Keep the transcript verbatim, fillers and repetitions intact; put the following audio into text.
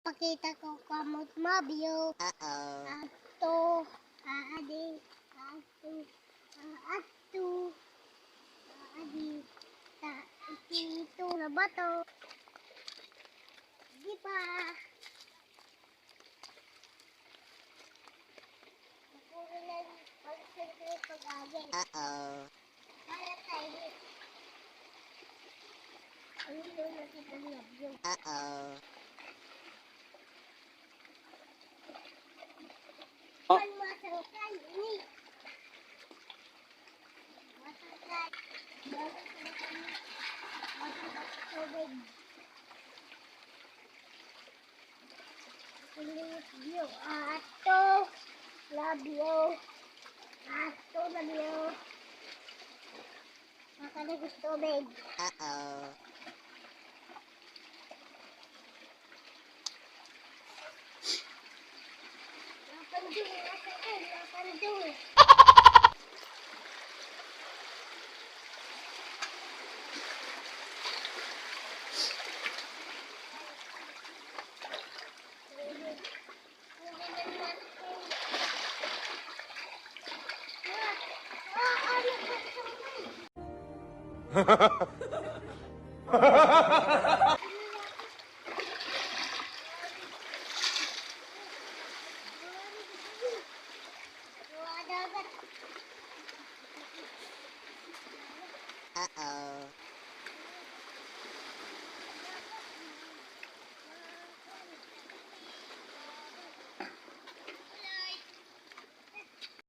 Pakita ko kamo it mga view. Uh-oh. Adto, adi, adto, adto, adi, ta, ito na bato. Di ba? Uh-oh. Uh-oh. Oh. Love you. Ato, love you. Ato, love you. Makaligos tubig. Uh-oh. Napandong, napandong, napandong. Uh-oh.